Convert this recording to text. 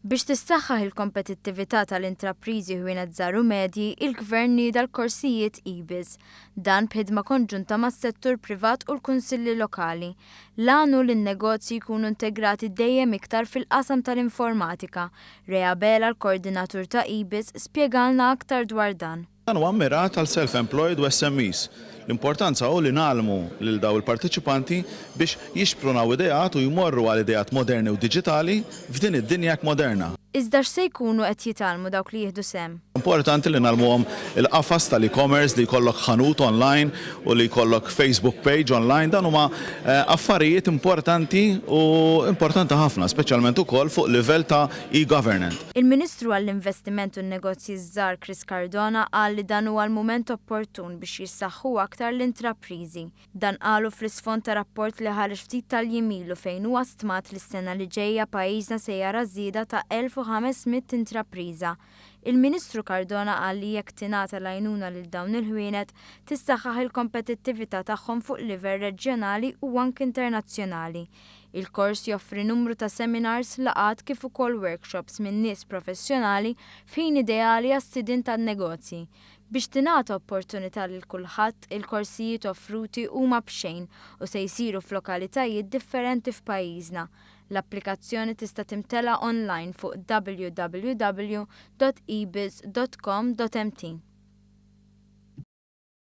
Biex tissaħħaħ il-kompetittività tal-intrapriżi ħwienet żgħar u medji, il-Gvern nieda l-korsijiet e-Biz. Dan b'ħidma konġunta mas-settur privat u l-kunsilli lokali. L-għan hu li n-negozji jkunu integrati dejjem iktar fil-qasam tal-informatika. Ray Abela, l-koordinatur ta' e-Biz, spjegalna aktar dwar dan. Dan huwa mmirat għal self-employed u SMEs. L-importanza hu li ngħallmu lil dawn il-parteċipanti biex jixprunaw ideat u jmorru għal ideat moderni u diġitali f'din id-dinja hekk moderna. Iżda x'se jkunu qed jitgħallmu dawk li jieħdu sehem? Importanti li ngħallmuhom il-qafas tal-e-commerce, li jkollok ħanut online u li jkollok Facebook page online, dawn huma affarijiet importanti u importanti ħafna, speċjalment ukoll fuq livell ta' e-government. Il-Ministru għall-Investiment u n-Negozji ż-Żgħar Chris Cardona qal li dan huwa l-mument opportun biex jissaħħu aktar l-intrapriżi. Dan qalu fl-isfond ta' rapport li ħareġ ftit tal-jiem ilu fejn huwa stmat li s-sena li ġejja pajjiżna se jara żieda ta' 1,500 intrapriża. Il-Ministru Cardona qal li jekk tingħata l-għajnuna lil dawn il-ħwienet, tissaħħaħ il-kompetittività tagħhom fuq livell reġjonali u anki internazzjonali. Il-kors joffri numru ta' seminars, laqgħat kif ukoll workshops minn nies professjonali f'ħin ideali għas-sidien tan-negozji. Biex tingħata opportunità lil kulħadd, il-korsijiet offruti huma b'xejn u se jsiru f'lokalitajiet differenti f'pajjiżna. L-applikazzjoni tista' timtela online fuq www.ebiz.com.mt.